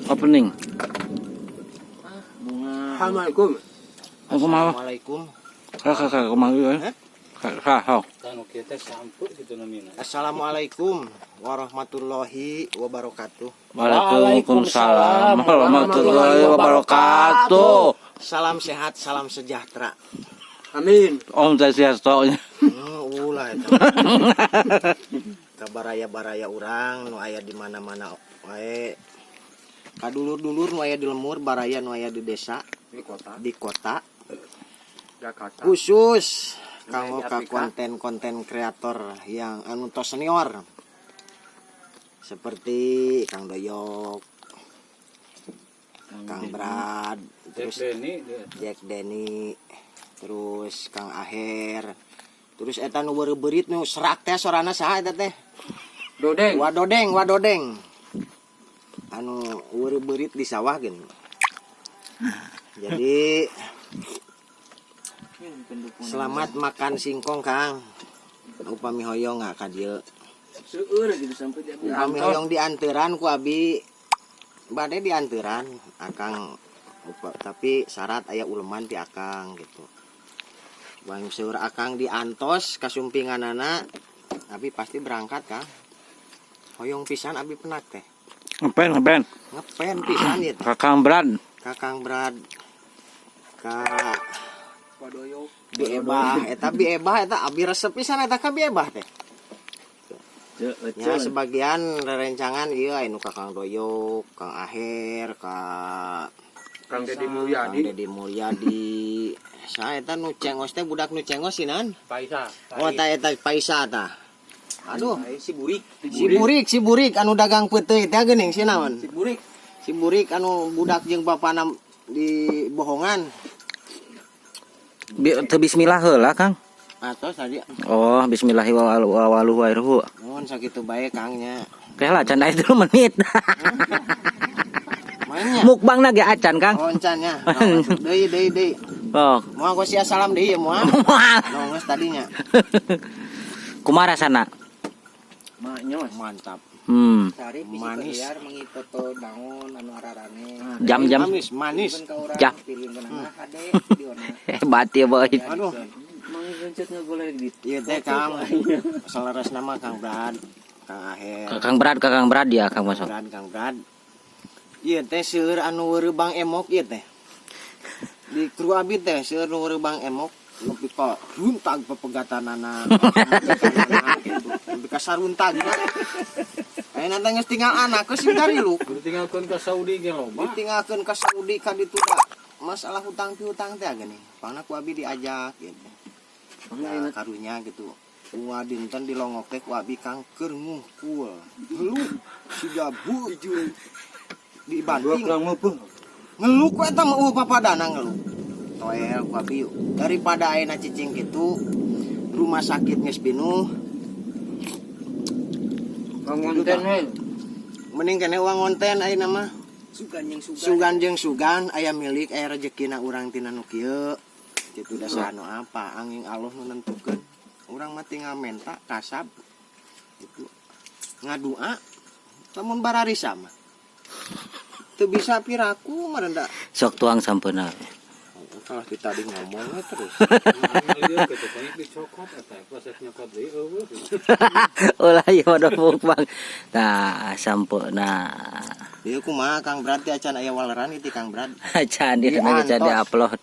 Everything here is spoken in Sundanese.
Opening. Bunga. Assalamualaikum. Aku mau. Assalamualaikum. Kak, kak, aku mau ya. Hah? Kak, kak, kak. Tanu kita sampai gitu namina. Assalamualaikum warahmatullahi wabarakatuh. Waalaikumsalam warahmatullahi wabarakatuh. Salam sehat, salam sejahtera. Amin. Om Swastiastu. Ulah eta. Ka baraya-baraya urang nu aya di mana-mana wae. Ka dulur-dulur nu aya di lembur, baraya nu aya di desa, Di kota. Di kota. Jakarta. Khusus kanggo Di ka Afrika. Konten-konten kreator yang anu tos senior. Seperti Kang Doyok, Kang Brad, Jack terus Denny dia. Jack Denny, terus Kang Aher, terus eta nu beurit nu serak teh sorana saha eta teh? Dodeng. Wadodeng, wadodeng. Anu beurit di sawah gini. Jadi selamat makan singkong, Kang. Upami hoyong nggak ka dieu. Seueur gitu sampai di Upami hoyong dianteran ku abi bade dianteran akang tapi syarat aya uleman ti akang gitu. Bang seueur akang diantos kasumpinganana, abi pasti berangkat, Kang. Hoyong pisan abi penak teh. Ngepen, ngepen. Ngepen pisan ieu teh. Kakang Brad. Kakang Brad, ka Wadoyo. Bi Ebah, eta Bi Ebah eta abi resep pisan eta ka Bi Ebah teh. Ya, sebagian rerencangan ieu anu ka Kang Doyok, Kang Aher, ka Kang Deddy Kang Mulyadi. Deddy Mulyadi. Sa eta nu cengos teh, budak nu cengos sinan? Paisa. Oh, ta eta Paisa tah. Aduh, Si Burik. si Burik, si Burik anu dagang peuteuy teh geuning si naon? Si Burik. Si Burik anu budak jeung bapana di bohongan. Bi, teu bismillah heula, Kang. Atau tadi. Oh, bismillahi wa waluhu wa iruhu. Nuhun sakitu bae, Kang, nya. Teh lah can aya 3 menit. Mainnya. Mukbang na ge acan, Kang. Oh, encan nya. Oh, deui deui deui. Oh. Moal ku sia salam deui ya moal. Moal. No, geus tadinya. Kumaha rasana? Maknyos. Mantap. Sari bisi Manis. liar mengipoto naon anu ararane. Jam-jam. Manis, manis. Ka urang Jam. pilihkeun hade diona. Hebat ya, boy. Aduh. Mang gencet ngagolek di. Ieu teh Kang. Saleres nama Kang Brad, Kang Aher. Kakang Brad, Kakang Brad ya, Kang Masuk. Brad, Kang Brad. Ieu teh seueur anu weureu Bang Emok ieu teh. Di kru abi teh seueur nu weureu Bang Emok nepi ka runtag pepegatanana gitu. Nepi ka saruntag nya. Ayeuna teh geus tinggal anak geus sing kariluk. Ditinggalkeun ka Saudi ge loba. Ditinggalkeun ka Saudi ka ditu da masalah hutang piutang teh geuning. Pangna ku abi diajak gitu. Nah, karunya gitu. Ua dinten dilongok teh ku abi, Kang, keur ngungkul. Ngeluh siga bu dibanting. Ngeluh ku eta mah eueuh papadana ngeluh. Toel ku abi daripada ayeuna cicing kitu, rumah sakit geus pinuh. Kang konten we. Mending kene uang konten ayeuna mah. Sugan yang sugan. Sugan jeung sugan aya milik, aya rezekina urang tina nu kieu kitu da saha nu apa angin Allah nu nentukeun, urang mah tinggal menta kasab gitu, ngadua lamun bararisa mah teu bisa piraku mah da. Sok tuang sampeuna. Kalau kita tadi ngomongnya terus. Lieur gitu kan dicokot eta pas nyokot deui eueuh. Ulah ieu waduh mukbang. Nah, sampeuna. Ieu kumaha, Kang Brad, teh acan aya waleran itu, Kang Brad? Acan di acan Diantos. di-upload.